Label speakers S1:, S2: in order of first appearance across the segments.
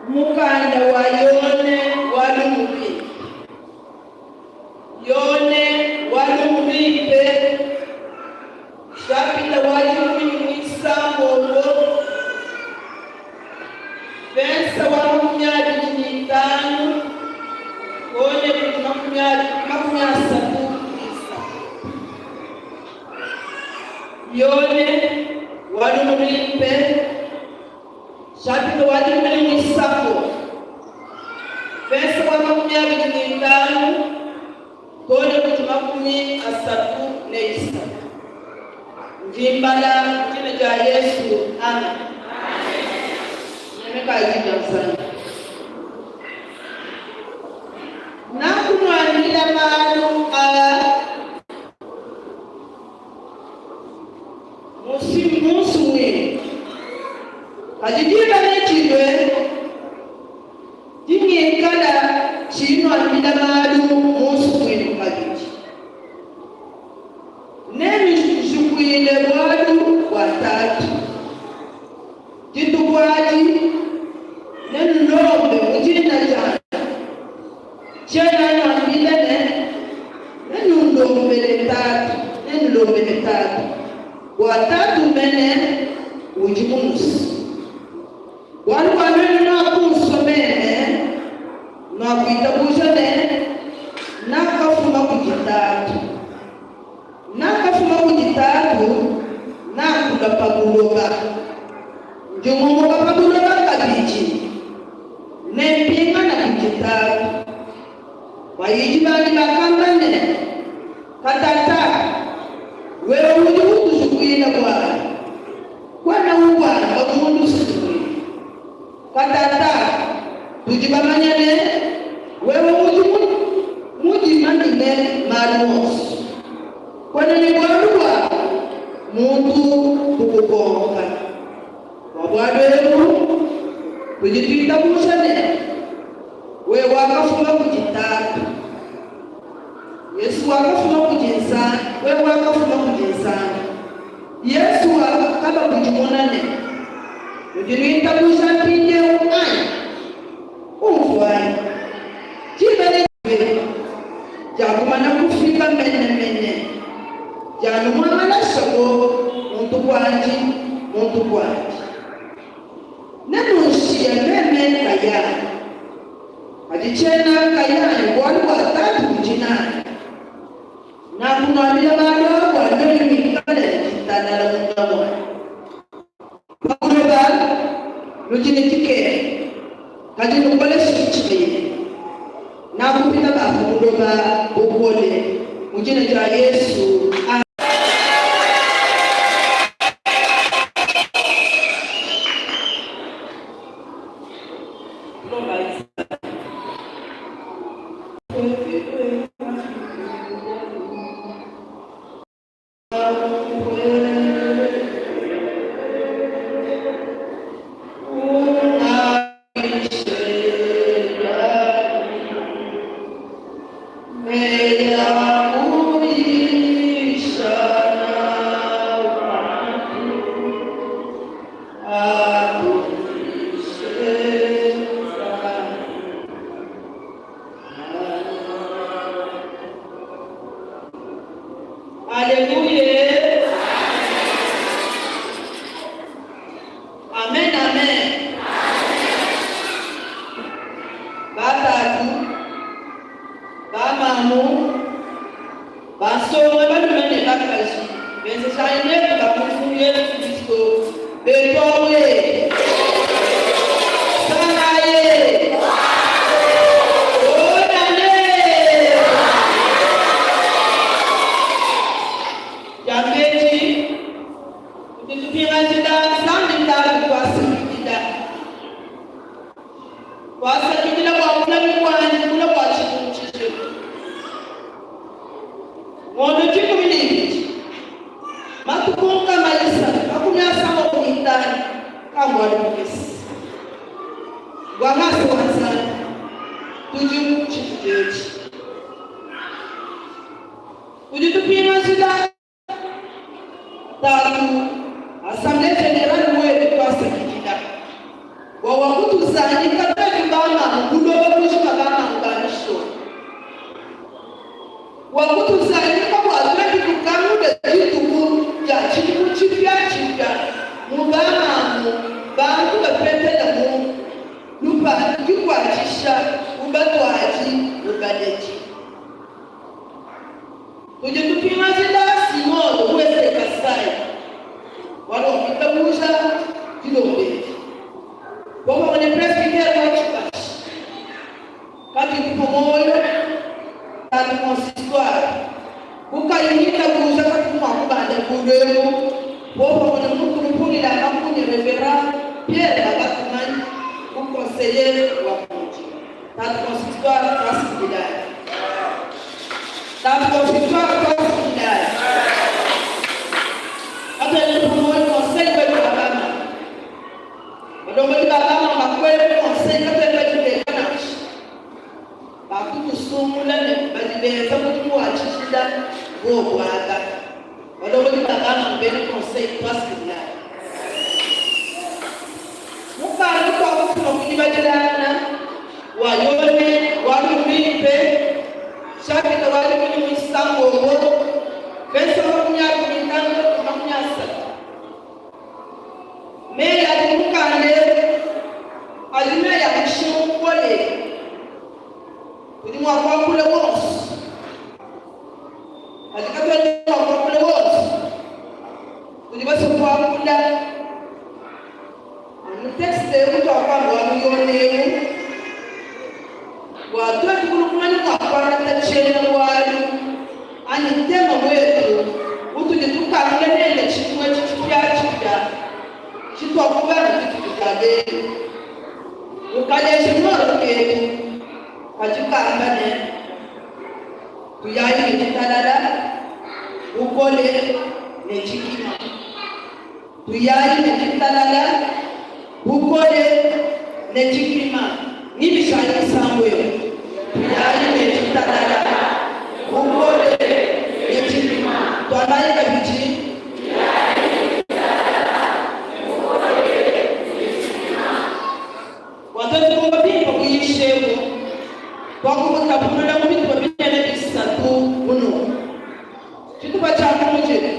S1: Mukanda wa Yone wa Lumu Luimpe. Yone wa Lumu Luimpe, shapita wa 16, versa wa 25 too ne kudi 33. Yone wa Lumu Luimpe. Shapita wa 13, verse wa 25 too ne kudi 33. Ndi mbala mu dina dia Yesu, amen. Nemekayi di dia Nzambi. Nakunuambila malu aa Mu nsumuinu. Kadi diba nedilue dingikala tshiyi nuambila malu mu nsumuinu kabidi. Nennujukuile bualu bua Tatu. Dituku adi nenulombe mu dina dianyi. Tshiena nnuambila ne, Nenundombele Tatu, nennulombele Tatu, bua Tatu mene udi munusue. Bualu bua nuenu nuakunsua meme, nuakuitabuja ne, Nakafuma kudi Tatu. Nakafuma kudi Tatu, nakulua pa buloba. Ndi ngumuka pa buloba kabidi, nempingana kudi Tatu. Bayidi bandi bakamba ne, Katataka wewe udi utujukuila bualu, kuena ubuamba mu lusumuinu. Katataka tudi bamanye ne, wewe udi mudimanyine malu onso, kuena ne bualu bua muntu kukukonka. Bua bualu ebu tudi tuitabuja ne, Wewe wakafuma kudi Tatu. Yesu wakafuma kudi Nzambi. Wewe wakafuma kudi Nzambi. Yesu wakabakudimuna ne, Nudi nuitabuja mpindieu anyi? Umvuayi, diba nedilue diakumana kufika menemene, dianumuangalashabo muntu kuandi muntu kuandi. Nenunshiye meme nkayanyi, kadi tshiena nkayanyi, bualu bua Tatu udi nanyi. Nakunuambila malu aa bua nuenu nuikale ne ditalala munda muanyi. Pa buloba nudi ne dikenga, kadi nukoleshe mitshima yenu. Nakupita ba pa buloba bukole. Mu dina dia Yesu, amen. Aleluya. Amen, amen. Batatu, bamamu, bansonga balume ne bakaji, benzejayi netu ba mu Mfumu Yesu Kristo betuawe. Sangaye. Onane. Diambedi, tudi tupingajila Nzambi Tatu tuasakidila. Tuasakidila bua bulami buandi bule bua tshidimu tshijima. Ngondo 12, matuku 335 kambualu mukese. Bua ngasa wa Nzambi, tudi mu tshitupa etshi. Tudi tupingajila Tatu Assemblee Generale wetu tuasakidila bua wakutuza. kutusanyika twetu bamamu buloba bujima bamamu ba mishonyi. Bua kutusanyika bua twetu tukangule dituku dia tshidimu tshipiatshipia mu bamamu bantu bapetela mu lupandu dikuatshisha bu batuadi bu baledi. Tudi tupingajila Synode Ouest Kasai bualu bua kuitabuja dilomba edi popamue ne presbytere wa Tshibashi. Katuyi tupua muoyo tatu consistoire bu kayi muitabuja katuvu mua kubanda kulu emu popamue ne mukulu Mpungila Kakunyi Reverend Pierre Babatumanyi bu conseiller wa kudi tatu consistoire tuasakidilai tatu consistoire tuasakidilai katuena tupua muoyo conseil wetu wa bana Balombodi ba bamama bakuele mu conseil katuena baditeka nansha. Bakutusungula ne badi benza mudimu wa tshijila bobu aba. Balombodi ba bamama bena conseil tuasakidilai. Mukanda tuakufuma ku dibadilangana wa Yone wa Lumu Luimpe chapitre wa dikumi ne muisambombo verse 25 ku 30. Meyi adi mu mukanda eu adi meyi a mushinga mukole. Tudi mua kuakula wonso, kadi katuena mua kuakula wonso. Tudi basue kuakula anu texte eu tuakuamba wa mu Yone eu bua tuetu kumanya mua kuangata tshiena-bualu anyi ntema wetu utudi tukangula nende tshidimu etshi tshipiatshipia tshituakubanga dituku dia lelu. Mukaleji muoyo ketu kadi kamba ne, Tuyayi ne ditalala, bukole ne dikima. Tuyayi ne ditalala, bukole ne dikima. Ngibishayi musambu eu. Tuyayi ne ditalala, bukole ne dikima. Tuambayi kabidi. Bua tuetu kumvua bimpe kuyisha eku, tuakubutapulula mu bitupa binene bisatu bu nunku. Tshitupa tshia kumudilu,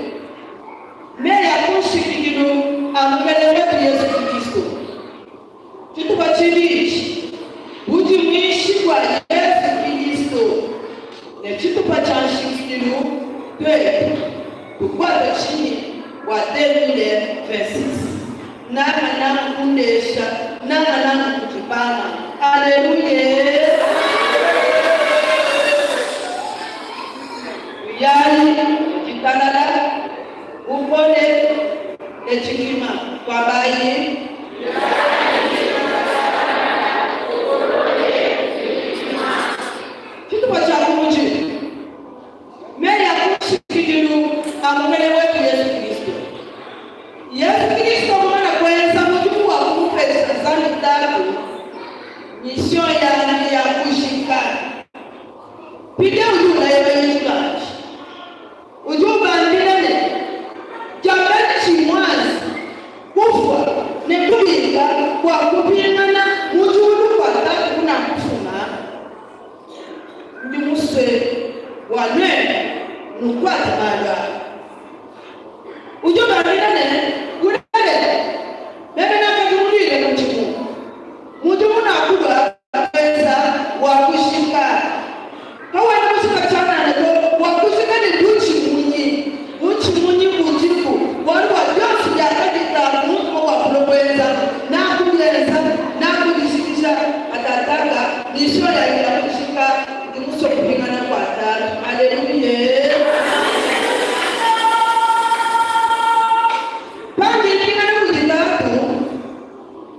S1: Meyi a ku nshikidilu a Mukalenge wetu Yezu Kristo. Tshitupa tshibidi, Budimuishi bua Yezu Kristo. Ne tshitupa tshia nshikidilu, Tuetu tukuata tshinyi bua 2026? Nangananga kundesha, nangananga kudi bana. Aleluye! Tuyayi ne ditalala, bukole ne tshikima. Tuambayi. Tshitupa tshia kumudilu. Meyi a ku nshikidilu a Mukalenge wetu Yezu Kristo. Yezu Kristo mumane kuenza mudimu wa kumupesha Nzambi Tatu, mission yanyi ya kujika. Mpindieu udi ulaya bayidi bandi, udi ubambila ne, Diambedi tshimuanza kufua ne kubika bua kupingana mu diulu kua Tatu kunakufuma. Ndi musue bua nuenu nukuate malu aa. Udi ubambila ne, Bulelela, meme nakadi muluile mudimu, mudimu unakulua kuenza wa kujika, kawena mujika tshianana to, wa kujika ne butshimunyi, butshimunyi budiku, bualu bua bionso biakadi Tatu muntuma bua kulua kuenza, nakubienza, nakubijikija. Katataka mission yanyi ya kujika, ndi musue kupingana kua Tatu. Aleluye! Pandi mpingana kudi Tatu,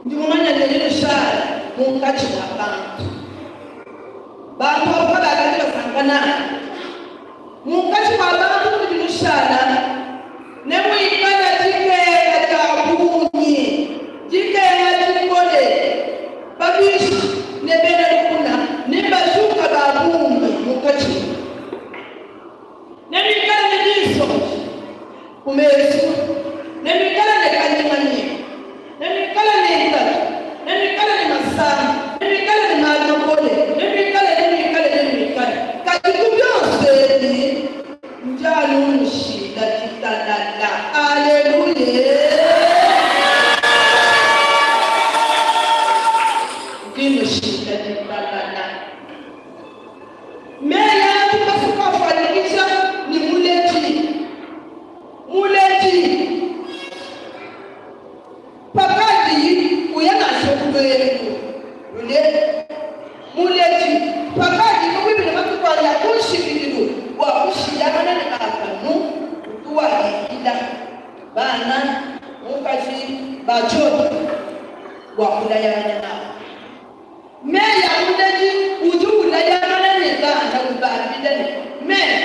S1: ndi mumanye ne, nenshale munkatshi mua bantu. Bantu abu kabakadi basanka nanyi. Munkatshi mua bantu munudi nushala, nemuikale dikenga dia bungi, dikenga dikole. Baluishi ne bena lukuna nebajuka ba bungi munkatshi muenu. Nenuikale ne binsonji ku mesu, nenuikale ne kanyinganyinga, nenuikale ne ntatu, nenuikale ne masama. Dinushinda ditalala. Meyi aa adi masuka afuanyikija ne muledi. Muledi pakadiyi uya nansha ku luendu lule, muledi pakadiyi pabuipi ne matuku andi a ku nshikidilu bua kushiyangana ne ba panu, utu wabikila bana, mukaji, ba tshiota bua kulayangana nabu. Meyi a muledi udi ulayangana ne bana ubambila ne, Meme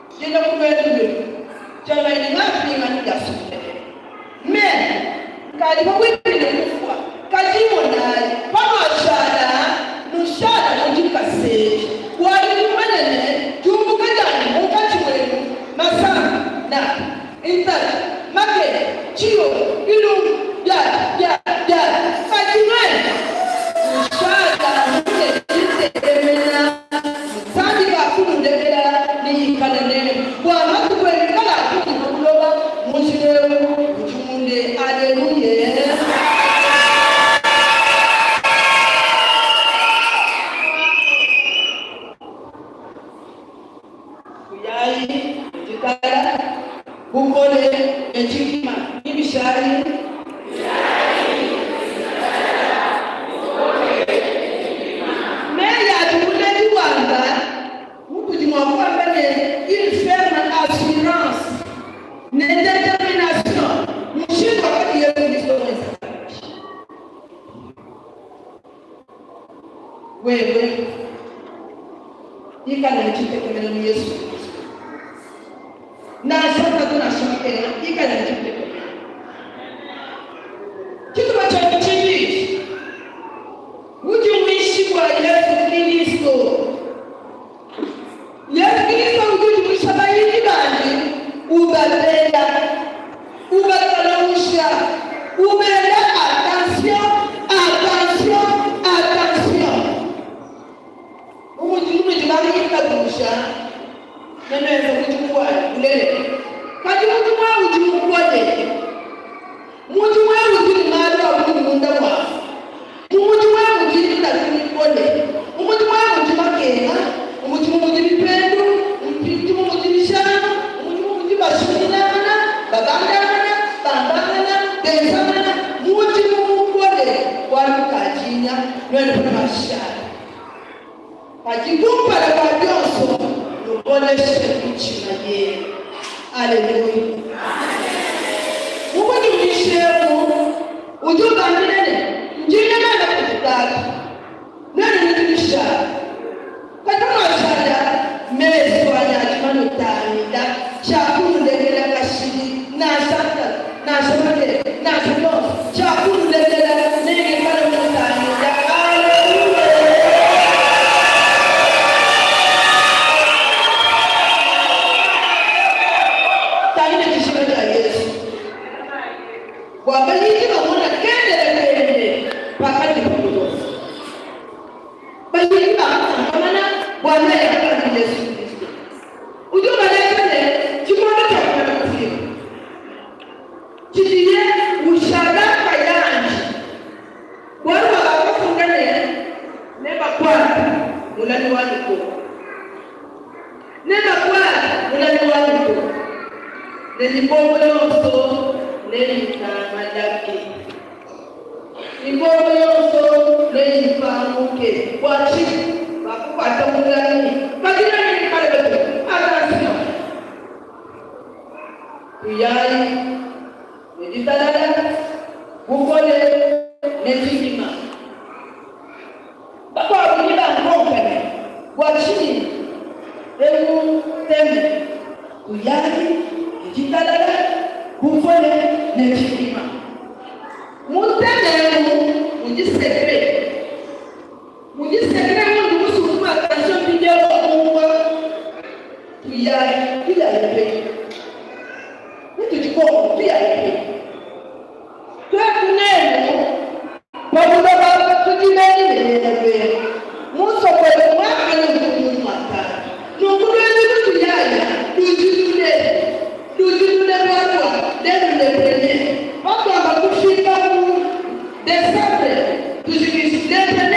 S1: tshiena ku luendu luenu, tshiamanya ne ngapingana biasunguleye. Meme nkadi pabuipi ne kufua, kadi monayi, panuashala, nushala mu dikasa edi, bualu ndi mumanye ne, diumbuka dianyi munkatshi muenu, masama, nabi, intatu, makenga, tshiyole, bilumbu, biabi, biabi, biabi. Kadi nuenu, nushala amu ne ditekemena. Nzambi kakunulekela ne ikale nenu bua matuku enu ikale a bungi pa buloba mu njila eu udi mule. Aleluya! Tuyayi ne dikala, bukole ne dikima ne bishayi. Meyi adi muledi wamba mutudi mua kuamba ne une ferme assurance ne determination mushindu wakadi Yezu Kristo muenza kabidi. Wewe ikala ne ditekemena mu Yesu Kristo. Nansha ntatu nansha makenga, ikala ne ditekemena. Tshitupa tshietu tshibidi, udi muishi bua Yesu Kristo. Yesu Kristo udi udimuisha bayidi bandi, ubabela, ubakalamusha, ubela attention, attention, attention. Bu mudi munudi bangitabuja, nenuenze mudimu wanyi bulelela. Kadi mudimu eu udi mukole. Mudimu eu udi ne malu a bungi munda muawu. Mu mudimu eu mudi ntatu mikole. Mu mudimu eu mudi makenga. Mu mudimu mudi bipendu. Mu mudimu mudi bijanu. Mu mudimu mudi basuminyinangana, babandangana, bambangana, benzangana. Mudimu mukole bualu kadinya nuenu panuashala. Kadi kumpala kua bionso, nukoleshe mitshima yenu. Aleluya! Mu budimuishi ebu, udi ubambila ne, Ndi nya meme kudi Tatu, nuenu nudi nushala. Kadi panuashala, mesu anyi adi manutangila, tshiakunulekela kashidi, nansha ntatu, nansha makenga, nansha bionso, tshiakunulekela, nengikale nnutangila. Aleluya! Tangila dishima dia Yezu bua bayidi bamona kendela kende pakadi pa buloba. Bayidi bakakankamana bua meyi akamba Yezu Kristo. Udi ubaleja ne, tshikondo tshia kumana kufika tshidiye ushala nkayandi, bualu bua bakafunda ne, Nebakuate mulami wa mikoko, nebakuate mulami wa mikoko, ne mikoko yonso neyitangalake. Mikoko yonso neyipanguke. Bua tshinyi? Bakukuata mulami. Kadi nuenu nuikale badimuke. Attention! Tuyayi ne ditalala, bukole ne dikima. Bakuabu nebankonka ne, Bua tshinyi eu teme? Tuyayi ne ditalala, bukole ne dikima. Mu teme emu mudi sekre. Mudi sekre undi musue kutuma attention mpindieu bua kumvua. Tuyayi, tuyayi penyi? Netudikoke, tuyayi penyi? Tuetu nenu pa buloba apa tudi benyi ne bena luendu. Musoko wetu muakane udi mu muulu mua Tatu. Nunku luendu lutuyaya ludi lule, ludi lule bualu bua lelu le premier patuamba kufika ku Decembre tujikiji le premier.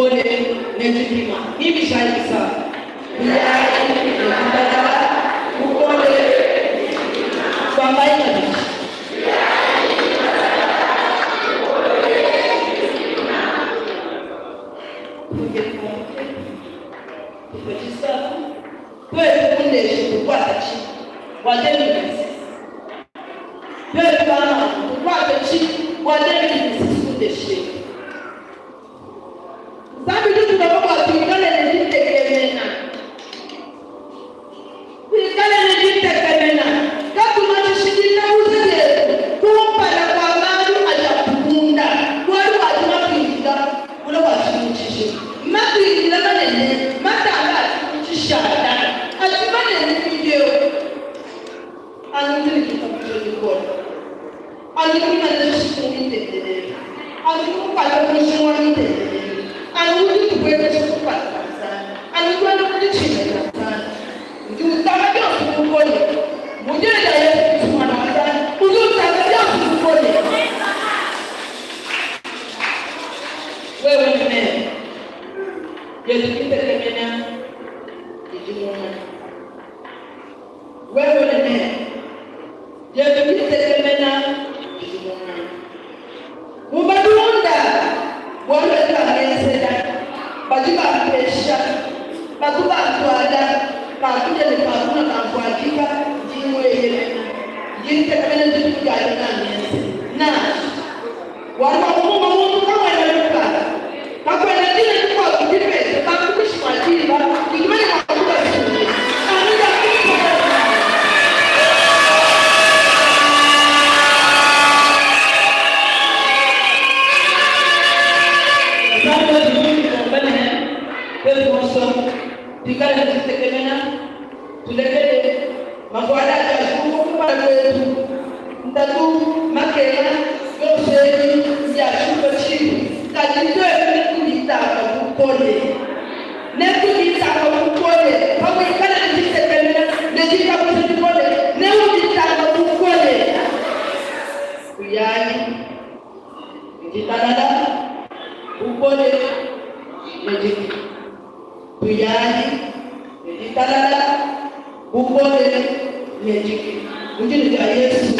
S1: bukole ne dikima. Ibishayi misambu. Tuyayi ne ditalala, bukole. Tuambayi kabidi. Tuetu kundeji tukuata tshi bua 2026. Tuetu bamamu tukuate tshi bua 2026 kundeshi. Nzambi udi utulomba bua tuikale ne ditekemena. Tuikale ne ditekemena. Katumatshishi ditabuja dietu kumpala kua malu adi atubunda, bualu bua adi matuindila bule bua tshidimu tshijima. Mmatuindila manene matambe a tshidimu tshishala adi manene mpindieu. Anu udi ne ditabuja dikole. Anu kuimana tshishiku mu mitendelelu, anu kukuata ku mushinga wa mitendelelu, anu udi udipuekesha kumpala kua Nzambi, anu udi wenda mu ditshina dia Nzambi, udi utamba bionso bukole. Mu dina dia Yesu Kristo Muana wa Nzambi, udi utamba bionso bukole. Wewe ne meme, dietu ditekemena didi munga. Wewe ne meme, dietu ditekemena didi munga. Mubalunda, bualu badi bangenzela, badi bampesha, batu bantuala kakudia ne kakunua kamvuadika, ndi mueyemena, ndi ntekemena dituku dia dinangenze nansha. Bualu bua mumuma muntu kamuena lukasa, kakuena dina dikuabu dipesha bantu muinshi mua diba didi mene mua kubasungila, anu dia Kristo Yezu. Nzambi wetu udi utulomba ne, tuetu bonso tuikale ne ditekemena, tulekele mavuala adi ajuka kumpala kuetu, ntatu, makenga, bionso ebi mbia tshitupa tshipi, kadi tuetu netubitamba bukole. Netubitamba bukole pawikala ne ditekemena ne ditabuja dikole, neubitamba bukole. Tuyayi ne ditalala, bukole ne dikima. Tuyayi ne ditalala, bukole ne dikima. Mu dina dia Yesu.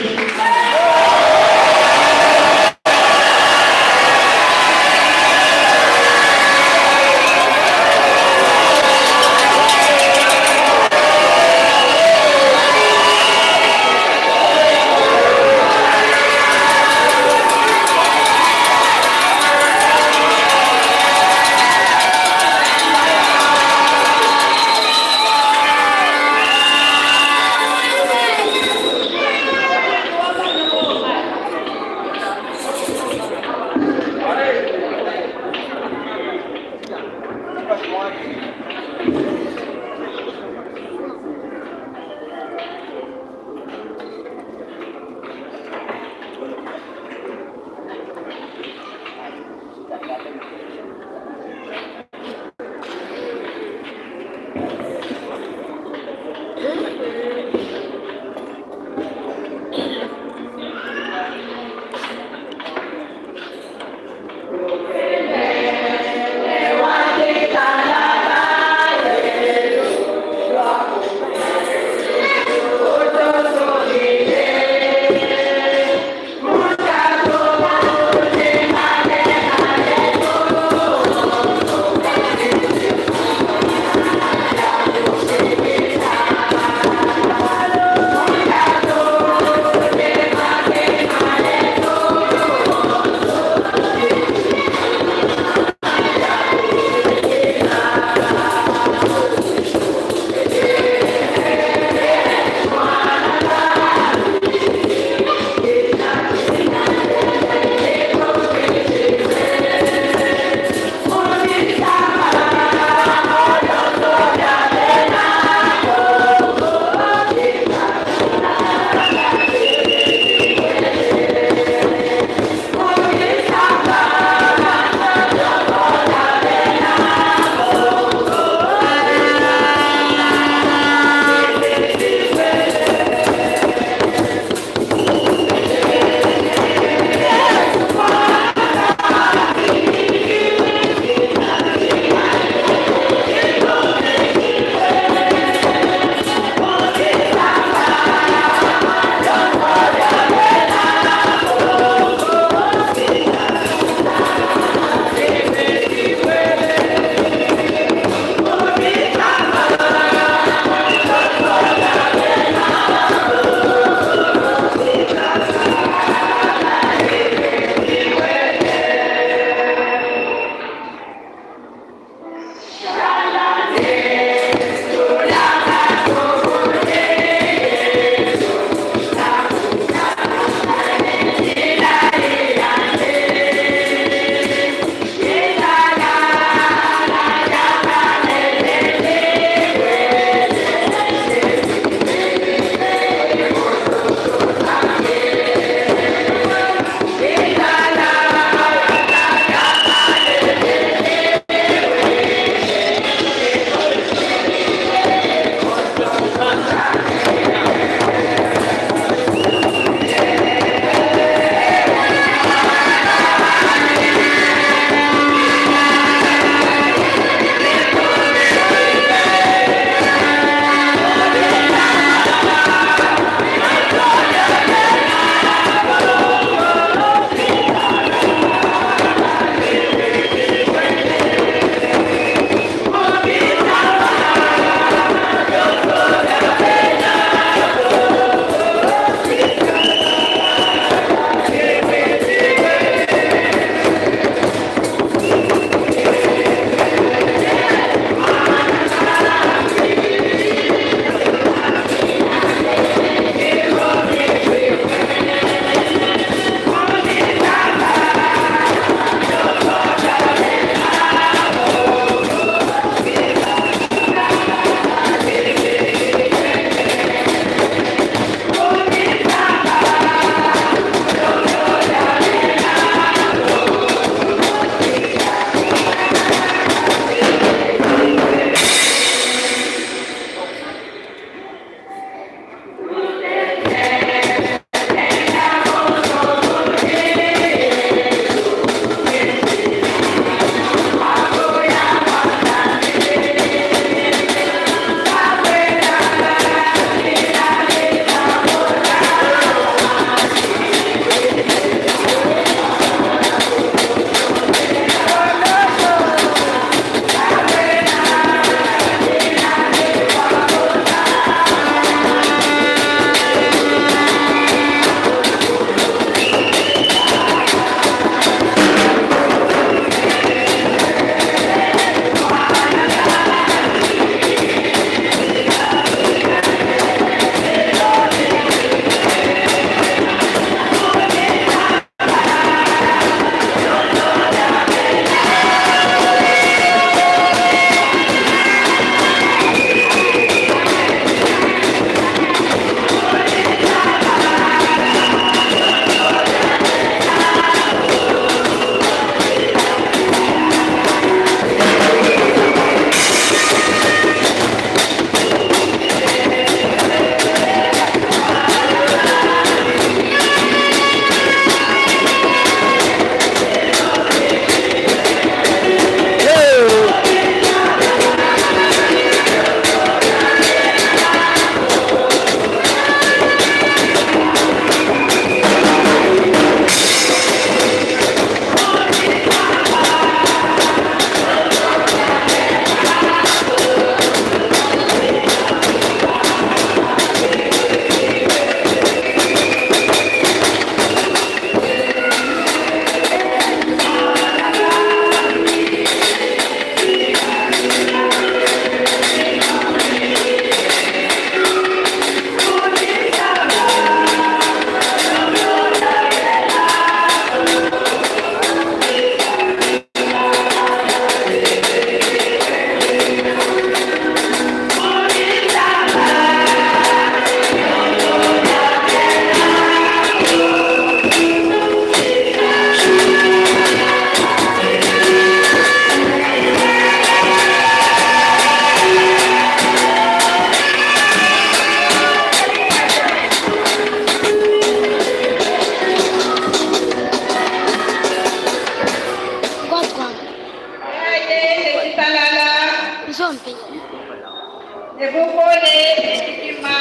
S2: Ne bukole ne dikima.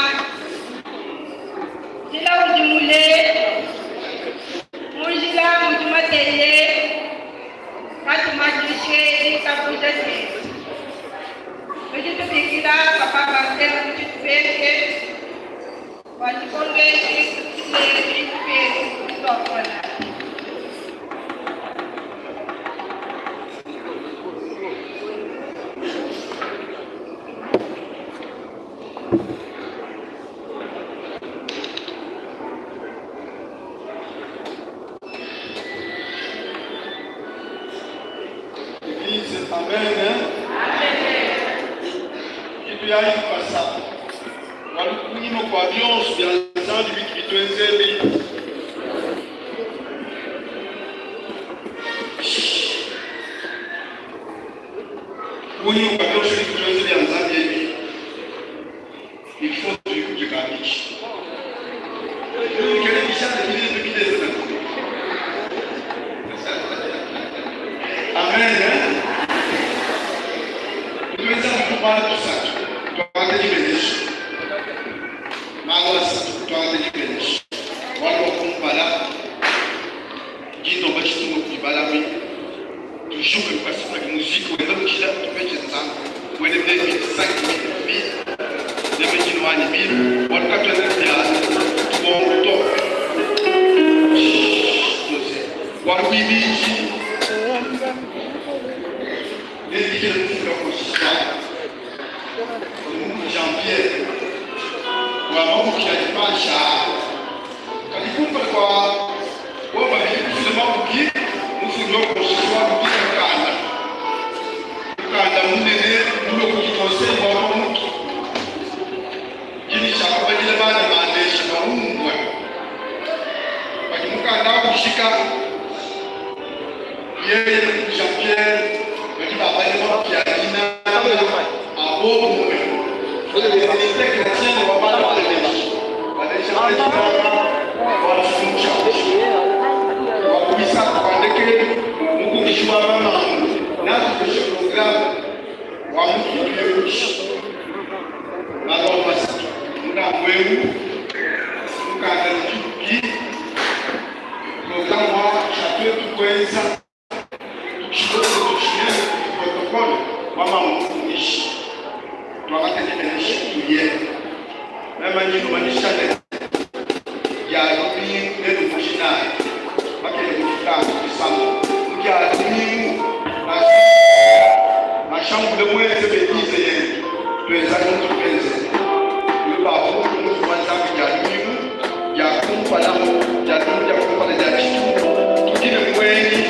S2: Njila udi mule, mu njila mudi mateye matumatishe ditabuja dietu. Tudi tubikila Papa Martin mutshitupeshe bua tshikondo etshi tupitshile bintu bietu bituapona.
S3: Eglise, amen. Kitu yayi kupasa bualu kunyima kua bionso bia Nzambi bitu bituenza ebi. Kunyima kua bionso bitu bituenza bia Nzambi ebi, il faut. ibidi. Amen. Tuweza kukubali tusatu. Tuanze jibenesha. Mago asatu tuanze jibenesha. Watu wakumpala jindo bachitungo kubalami. Toujours que passer la musique wenda mukila tupeche nzanga. Wende 2005 2000 wakati wa tubongo walwibiji nendikile kufika kushisha Mungu Jean-Pierre wa mabuki ya dimasha kalikumpa kwa woma bikufile mabuki mufundo kushisha mabuki kanda kanda munene mulo kukikonseil wa mabuki jini chakabadila bana bandesha baungwa bali mukanda kushika yeye Jean-Pierre bali babale mabuki ya dina abomume chrétien wa bana bandesha bandesha walifuncha wakubisa kwandeke mukukishwa mama natupeshe programme wa mutuye malomba muna mweu mukanda njuki programme wa chapitre tukwenza tukishikoze tushie protocole mama mukumishi twakatenemeneshe tuye mema nyino manishane ya lubi nenu mujinaye bakele mukitanga kisamo mukya limingu na mashambule mweze betize yetu tweza muntu penze lubafu muntu wanzambi ya limingu ya kumpala ya limingu ya kumpala ya chitu tukile mweni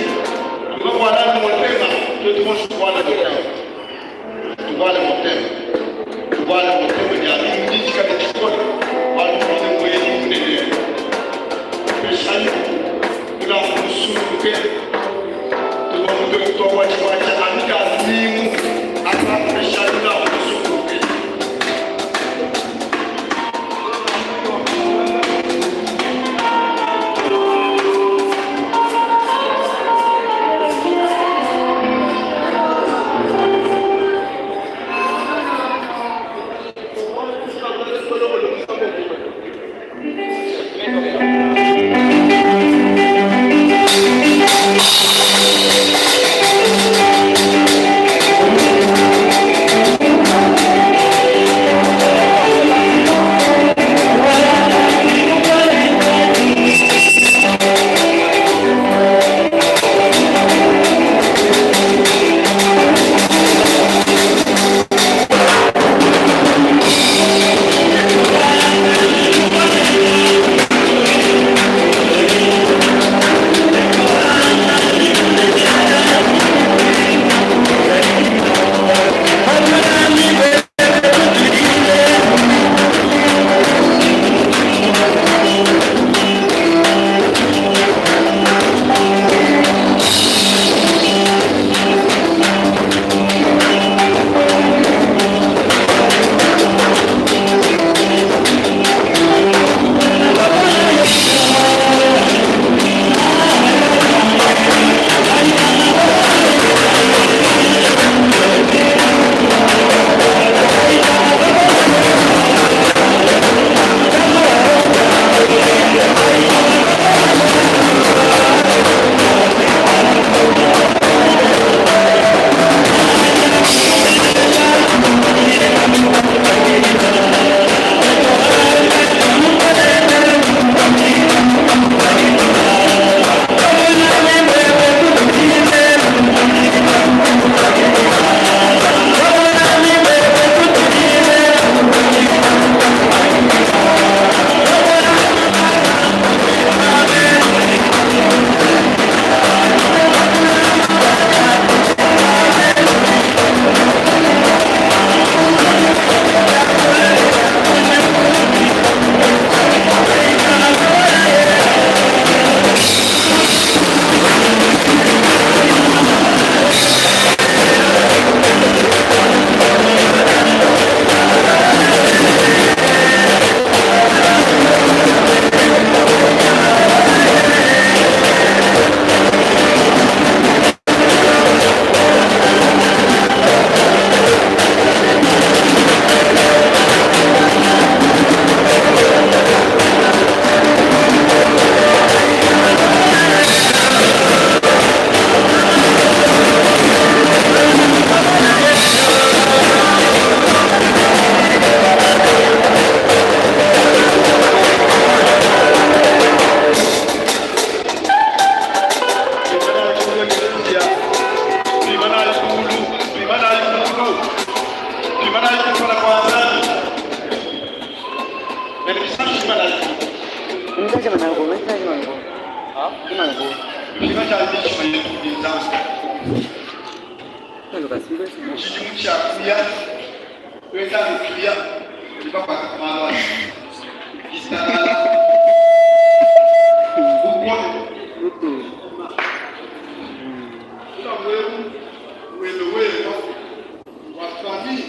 S3: tukabwala motema twetumoshubwala motema tubwale motema tubwale motema ya limingu dichikale chikole walukile mweni munene peshani kula musuke tubamutowachiwacha anika limingu aka peshani kula musuke. Tupingaja mitshima yetu kudi Nzambi. Tshidimu tshia kuya tuenda anu tuya tudi bakuata ku malu adi ditalala bukole mulambu eu webe wewa wa famille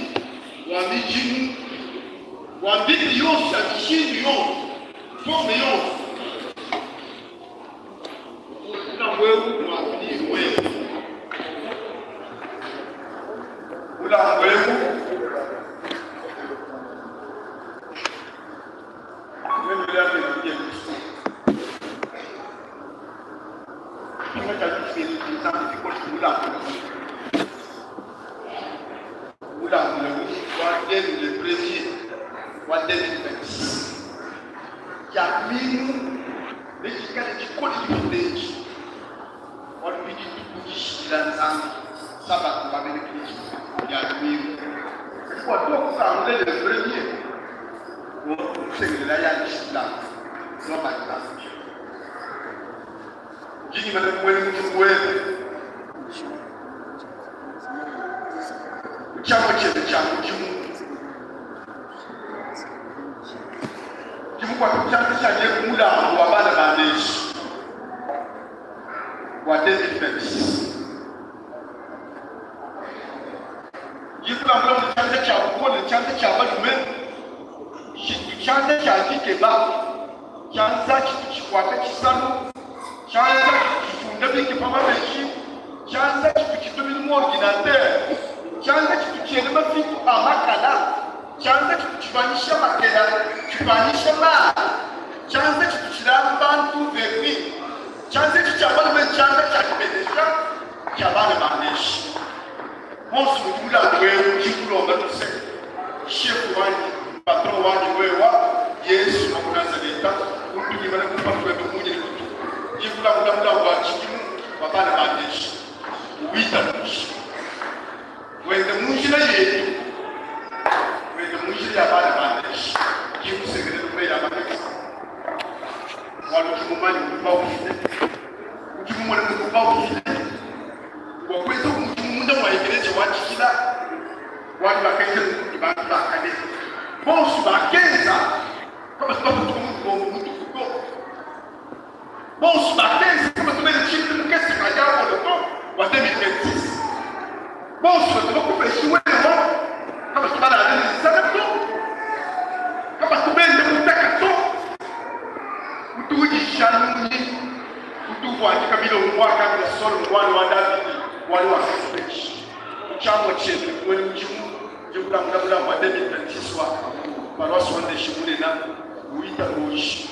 S3: wa midimu wa mbibi yonso ya mishindu yonso forme yonso Mulambu eu ngua avenir webe. Mulambu eu mulambu eu wa 2000 premier wa 2026 dia lumingu netshikale tshikole dipite etshi, bualu bidi dituku Nzambi, Sabatu wa bena Kristo, dia lumingu. Kadi bua tuetu kukangula le premier, kusengelela ya dishila lua Dingimana muena mudimu webe ku tshiamua tshiebe tshia mudimu. Ndi mukuate ku tshianza tshianyi eku mulambu wa bana ba meji wa 2026. Ndi nkulambula mu tshianza tshia bukole, tshianza tshia balume, tshianza tshia dikeba, tshianza tshitu tshikuata tshisalu, tshianza tshitu tshifunda bike pa mabeji, tshianza tshitu tshitumina mu ordinatere, tshianza tshitu tshiela mafitu a makala. Tshianza tshitu tshipanyisha makela, tshipanyisha mayi. Tshianza tshitu tshilamba bantu verni. Tshianza etshi tshia balume ntshianza tshia dibenesha tshia bana ba meji. Bonso mudi mulambu eu ndi nkulomba luse, shefu wanyi, patron wanyi wewa, Yesu wa ku Nazaleta, untu ngimana kumpala kuebe munya ne butuku, ndi nkulambula mulambu wa tshidimu wa bana ba meji. Uwitabuje. Wende mu njila yetu, wende mu njila ya bana ba meji. Ndi nkusengelela meyi a makese, bualu udi mumanye mudibu bawufile, udi mumone mudibu bawufile bua kuenza mudimu munda mua ekeleziya wa tshijila, bualu bakenza nunku kudi bantu ba kale bonsu bakenza, kabatu babutuka mu lubombo mutupu to. Bonsu bakenza kabatu bena tshintu mukese ka diabolo to wa 2026. Bonsu batu bakupesha wewa kabatu balala ne nsala to, kabatu benda butaka to. Utu udisha nyunyi, utu uvuadika bilongo muakambila Solomo muana wa Davidi, bualu wakakupesha ku tshiamua tshiebe muena mudimu udi kulambula mulambu wa 2026 wa paroisse wa Ndeshi Munena witabuji.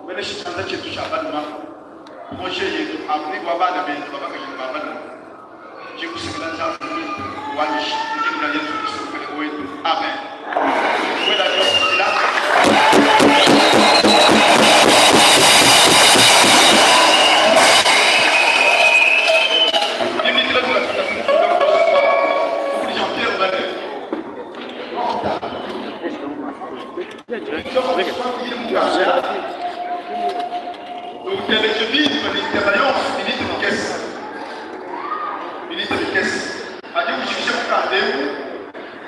S3: Weleshe tshianza tshietu tshia balume projet yetu avenir wa bana betu ba bakaji ne ba balume. Ndi nkusekela Nzambi muimpe wanyisha mu dina dia Yezu Kristo Mukalenge wetu. Amen. Wela tuasakidila. Dibikila tunafika kudi Jean-Pierre Bale. Uteleje bimpe ne ntema yonso minite mikese, minite mikese. Adi ujikija mukanda eu,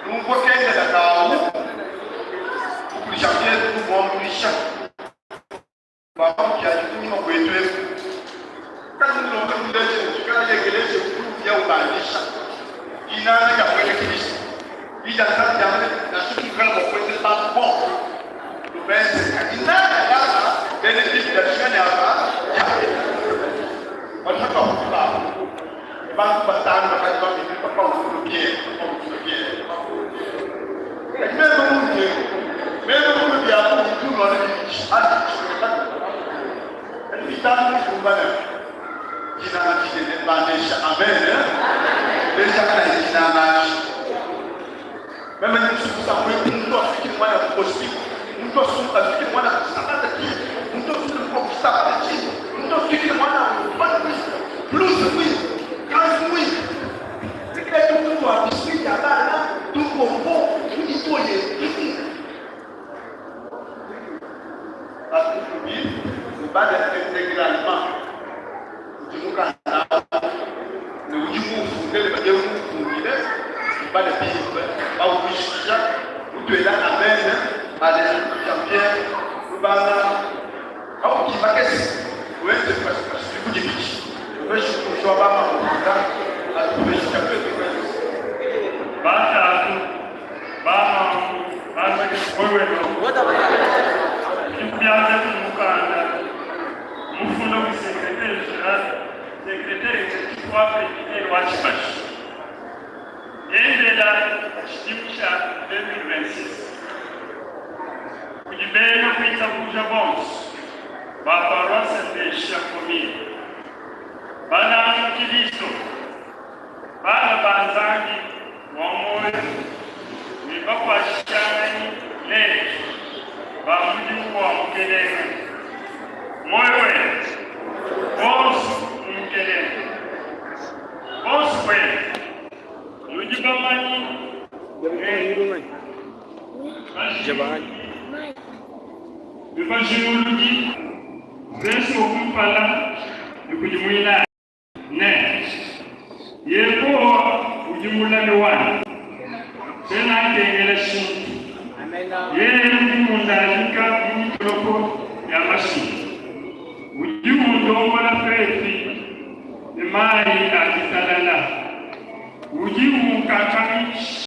S3: numvua kendela kawu mukulu Jean-Pierre kumuambuluisha. Bua makuta adi kunyima kuetu eku, kadi mulombe muleje muikala ekeleziya ukulu uya ubandisha dinanga dia buena Kristo. Diyi dia Nzambi diamba ne, nansha bituikala mua kuenzela bantu bonso tubenze, kadi nangananga bena diku dia tshinga ne aba dia badi patuakuti babu bantu batanu bakadi babidi papa ufulu Pierre, papa ufulu Pierre, papa ufulu Pierre. Kadi meme muntu eu, meme muntu bia bungi tunua ne bidi kadi bitanu bikumbane dinanga dinene bandesha amen lejakana dinanga atshi meme ndi musukusa muntu afikile mwana ku muntu afikile mwana kusakata ki muntu afikile mwana kusakata ki muntu afikile mwana plus mwi kanzi mwi tikila tutu wa biscuit ya bana tumbombo tuditoye. Patukudi ubale integralement kudi mukanda awu ne udi muufunde ne badiye muufundile, ubale bimpe. Paudi ujikija, utuela amen. Aleluya, Pierre Lubanga. Paudi bakese, wenze dibidi upeshe muntu wa bamakuta atupesha tuetu kwenza.
S4: Batatu bamamu wewe ndikubyaza kumukanda mufunda ku secrétaire général, secrétaire exécutif wa président wa Tshibashi yendela tshidimu tshia 2026 kudi bena kuitabuja bonso ba paroisse Ndesha commune, bananga Kilisto, bana ba Nzambi wa muoyo ne bakuatshishanganyi netu ba mudimu wa Mukelenge. Muoyo wetu bonso mu Mukelenge, bonso wenu nudi bamanyi ne bajinguludi Yesu kumpala ne kudi muinayi ne Yehowa udi mulami wanyi, tshiena nkengela tshintu. Yeye udi undadika mu mitoloko ya mashika, udi undombola pepi ne mayi a ditalala, udi unkankamija.